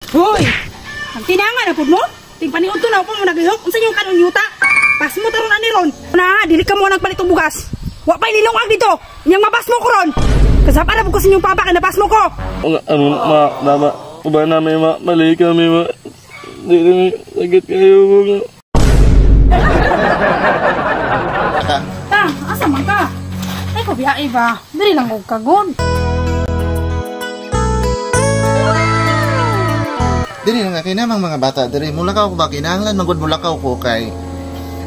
Hoy! Ang tinanga na pud mo? Ting paniudto na upo mo naglihok. Unsa inyong kanon yuta? Pas mo taron ani ron. Na, dili ka mo nagpalit og bugas. Wa pa'y nilungag dito. Inyang mabas mo ko ron. Kasapa na pud ko sa inyong papa kay nabas mo ko. Ano, ma, nama, uban namin, ma, mali kami, ma. Di na sakit kayo, mga. Ta, asa man ka? Ay ko biyae ba? Dili lang og kagod. Dili nga kay namang mga bata diri mulakaw ko ba kinahanglan magud mulakaw ko kay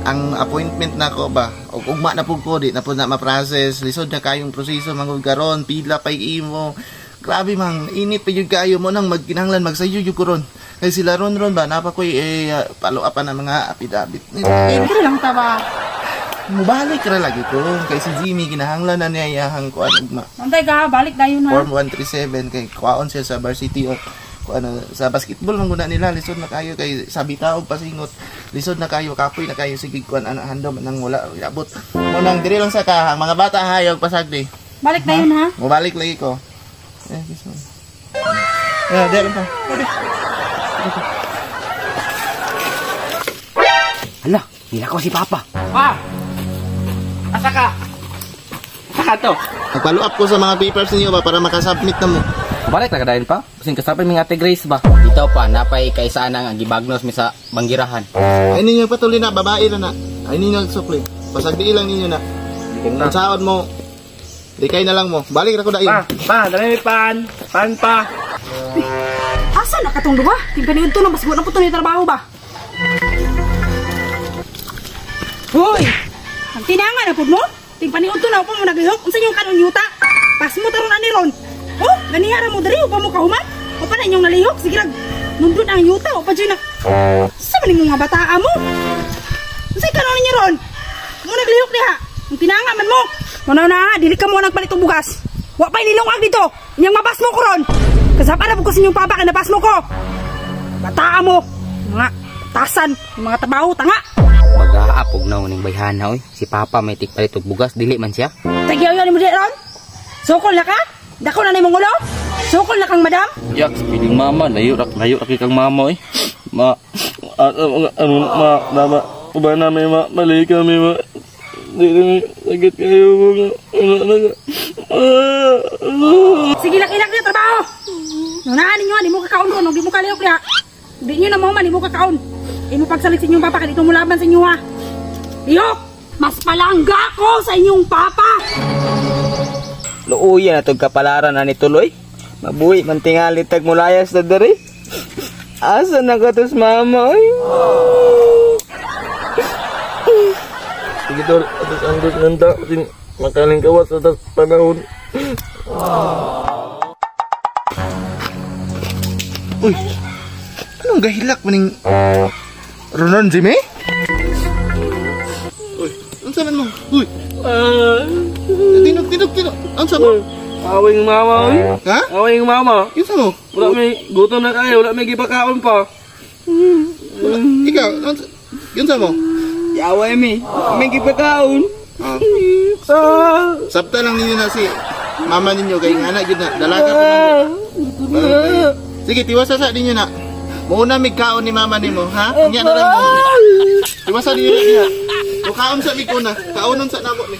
ang appointment nako ba og ugma na pud ko di na pud na ma-process, lisod na kayong proseso mangud karon, pila pay imo. Grabe mang init pa jud kaayo mo nang magkinahanglan magsayo jud ko ron. Kay sila ron ron ba napa koy follow up na mga affidavit. Dili lang ta ba. Mubalik ra lagi ko kay si Jimmy kinahanglan na niya iyahang kuan ugma. Antay ka, balik dayon ha. Form 137 kay kuaon siya sa varsity o ano sa basketball man guna nila, lisod na kayo kay sabi tao pasingot, lisod na kayo, kapoy na kayo, sige kuan ana handom nang wala abot mo nang diri lang sa ka ang mga bata hayog pasagdi. Balik dayon ha. Mubalik lagi ko. Eh this one. Ah, diri pa. Hala, nilakaw si Papa. Pa. Asa ka? Asa ka to? Nag-follow up ko sa mga papers ninyo ba para makasubmit na mo. Balik na kadayon pa. Kasing kasapin mga Ate Grace ba? Dito pa, napay kaisaan ang gibagnos mi sa banggirahan. Ay ninyo patuloy na, babae na na. Ay ninyo sukli. Pasagdi lang ninyo na. Ang mo, likay na lang mo. Balik na ko dayon. Pa, pa, dali pan. Pan pa. Asa na katong duha? Tingkaniud to na, mas na po to ni trabaho ba? Hoy! Ang tinanga na pud mo? Tingpaniud to na upo mo naglihok. Unsa inyong kanon yuta? Pas mo taron ani ron. Oh, ganihara mo diri upa mo kahuman. O pa na inyong nalihok sige rag nundot ang yuta o pa jud na. Sa man imong mga bataa mo? Unsay kanon ninyo ron? Mo naglihok diha. Ang tinanga man mo. Muna na, dili ka mo nagpalit og bugas. Wa pa'y nilungag dito. Inyang mabas mo ko ron. Kasapa na pud ko sa inyong papa kay nabas mo ko. Bataa mo. Mga tasan, mga trabaho tanga. Magaapog na ning bayhana oy. Si Papa may tikpalit og bugas, dili man siya. Tagyaw ni mo di ron. Sukol na ka? Dako na nimong ulo? Sukol na kang madam? Yak, piling mama, layo ra kay kang mama oy. Ma, ano, ma, nama, uban namin, ma, mali kami, ma. Di na sakit kayo, mga. Wala na. Sige, laki-laki na trabaho. Nunaan ninyo, di mo kakaon ron, di mo kalihok niya. Di nyo na mo man, di mo kakaon. Imo pagsalit sa inyong papa, kaya dito mo laban sa inyo ha. Lihok, mas palangga ko sa inyong papa. Luuya na tog kapalaran na ni tuloy. Mabuhi man tingali tag mulayas na diri. Asa na ka tos mama oy? Sige tol, atos anggot nanta sin makaling kawas sa tas panahon. Uy. Anong gahilak maning Ronon Jimmy? Uy, unsa man mo? Uy. Tinog, tinog, tinog. Unsa mo? Awing mama, oy. Ha? Awing mama. Unsa mo? Wala may gutom na kayo, wala may gipakaon pa. Wala. Ikaw, unsa mo? Yaway mi. May gipakaon. Ah. Sabta lang ninyo na si mama ninyo kay ngana gyud na. Dalaga pa man. Sige, tiwasa sa ninyo na. Muuna mig kaon ni mama nimo, ha? Unya na lang mo. Tiwasa ninyo na niya. Kaon sa mig una. Kaonon sa namo ni.